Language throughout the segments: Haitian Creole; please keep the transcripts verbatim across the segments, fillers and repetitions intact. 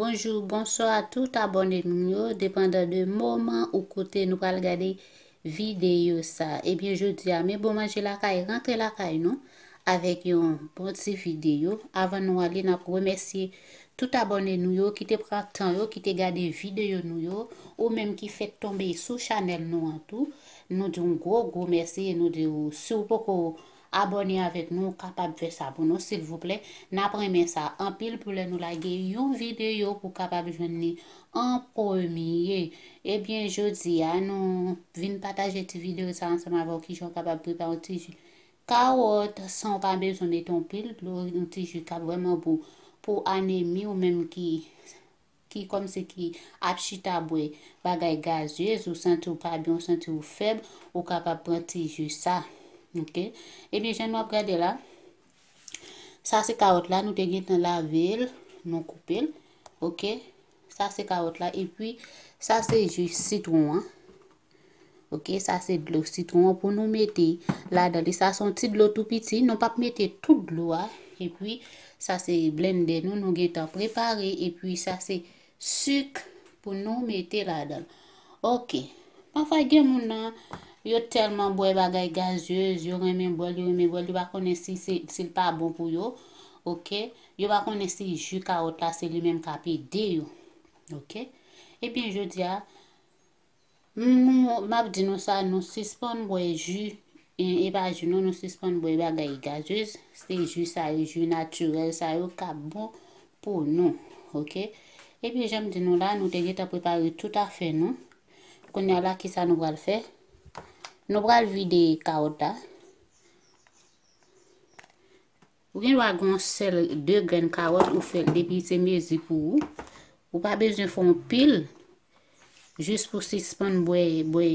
Bonjou, bonswa a tout abòne nou yo, depandan de moman ou kote nou pral gade videyo sa. Ebyen, jodi a, men bon manje lakay, rantre lakay nou avèk yon bon ti videyo. Avan nou ale, n ap remèsye tout abòne nou yo ki te pran tan yo, ki te gade videyo nou yo, ou menm ki fèk tonbe sou chanèl nou an tou. Nou di w gwo, gwo mèsi e nou di w, si w poko abòne avèk nou, ou kapab fè sa pou nou, silvouplè. N ap renmen sa anpil pou lè nou lage yon videyo pou w kapab jwenn li an premye. Ebyen, jodi a, nou vin pataje ti videyo sa ansanm avè w, kijan w kapab prepare yon ti ji kawòt san w pa bezwen mete yon pil dlo, yon ti ji k ap vrèman bon pou anemi ou menm ki ki kòmsi ki ap chita bwè bagay gazyez, ou santi w pa byen, ou santi w fèb, ou kapab pran ti ji sa. Oke? Ebyen, jan nou ap gade la, sa se kawòt la, nou te gentan lave l, nou koupe l. Oke? Sa se kawòt la, epi sa se ji sitwon an. Oke, sa se dlo sitwon an pou nou mete ladan li. Sa se yon ti dlo tou piti. Nou p ap mete tout dlo a. Epi, sa se blendè nou, nou gentan prepare. Epi, sa se sik pou nou mete ladan l. Oke. Pafwa, gen moun nan, yo tèlman bwè bagay gazyez, yo renmen bwè l, yo renmen bwè l, yo pa konnen si se, si l pa bon pou yo. Oke. Yo pa konnen si ji kawòt la, se li menm k ap ede yo. Oke. Ebyen, jodi a, Nou, m ap di nou sa, nou sispann bwè ji, e, e pa ji non, nou sispann bwè bagay gazyez, se ji sa yo, ji natirèl sa yo k ap bon pou nou, oke? Ebyen, jan m di nou la, nou te gentan prepare tout afè nou. Kounye a la, kisa nou pral fè? Nou pral vide kawòt la. Ou gen dwa gen yon sèl de grenn kawòt ou fè l depi se mezi pou ou. Ou pa bezwen fè yon pil jis pou sispann bwè, bwè,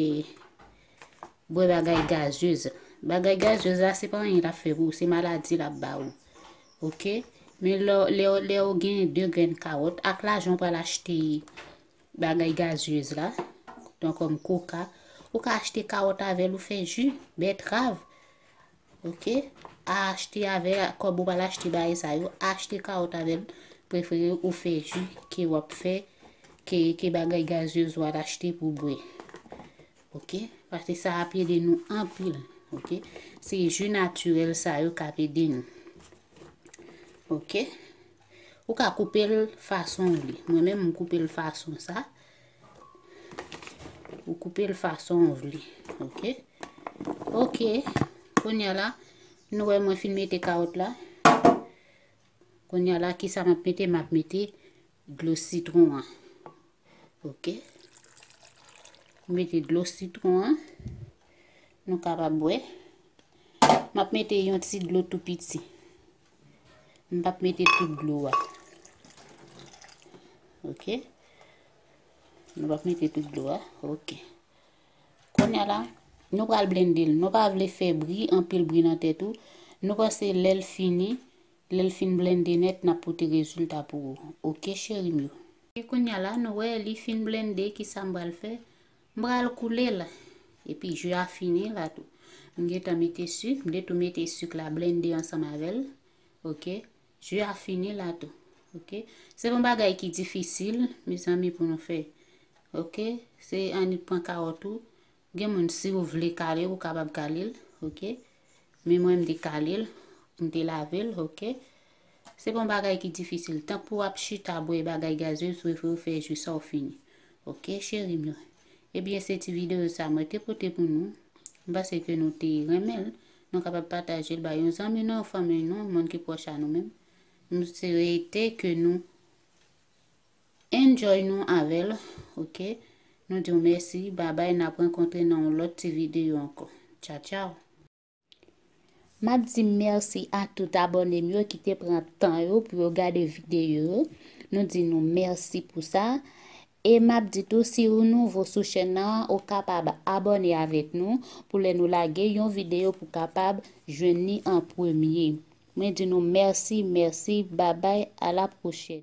bwè bagay gazyez. Bagay gazyez la, se pa anyen l ap fè pou ou, se maladi l ap ba ou. Oke? Men lè, lè, lè ou gen de grenn kawòt, ak lajan ou pral achte bagay gazyez la, tankòm koka, ou ka achte kawòt avè l, ou fè ji, bètrav. Oke? A achte avè kòb ou pral achte bagay sa yo, achte kawòt avè l, prefere ou fè ji ke w ap fè, ke, ke bagay gazyez w al achte pou bwè. Oke? Paske sa ap ede nou anpil. Oke? Se ji natirèl sa yo k ap ede nou. Oke? Ou ka koupe l fason w vle. Mwen menm, m koupe l fason sa. Ou koupe l fason w vle. Oke? Oke. Kounye a la, nou wè mwen fin mete kawòt la. Kounye a la, kisa m ap mete? M ap mete dlo sitwon an. Oke. Mete dlo sitwon an. Nou kapab bwè. M ap mete yon ti dlo tou piti. M p ap mete tout dlo a. Oke. Nou p ap mete tout dlo a. Oke. Kounye a la, nou pral blende l. Nou pa vle fè bri, anpil bri nan tèt ou. Nou panse lè l fini, lè l fin blende nèt, n ap pote rezilta pou ou. Oke, cheri m yo. E kounye a la, nou wè li fin blende, kisa m pral fè? M pral koule l. Epi ji a fini la tou. M gentan mete sik, m te tou mete sik la blende ansanm avè l. Oke? Ji a fini la tou. Oke? Se pa yon bagay ki difisil, mezanmi, pou nou fè. Oke? Se annik pran kawòt ou. Gen moun, si ou vle kale, ou kapab kale l, oke? Men mwen, m te kale l, m te lave l, oke? Se pa yon bagay ki difisil. Tankou w ap chita bwè bagay gazyez, ou fè, ou fè ji sa, ou fini. Oke, cheri m yo? Ebyen, se ti videyo sa mwen te pote pou nou. M panse ke nou te renmen l. Nou kapab pataje l bay yon zanmi nou, yon fanmi nou, yon moun ki pwòch a nou menm. M swete ke nou enjoy nou avè l, oke? Nou di w mèsi, babay, n ap rankontre nan yon lòt ti videyo ankò. Tchaw, tchaw! M ap di mèsi a tout abòne m yo ki te pran tan yo pou yo gade videyo yo. Nou di nou mèsi pou sa. E m ap di tou, si ou nouvo sou chèn nan, ou kapab abòne avèk nou pou lè nou lage yon videyo pou kapab jwenn li an premye. Mwen di nou mèsi, mèsi, babay, a la pwochèn.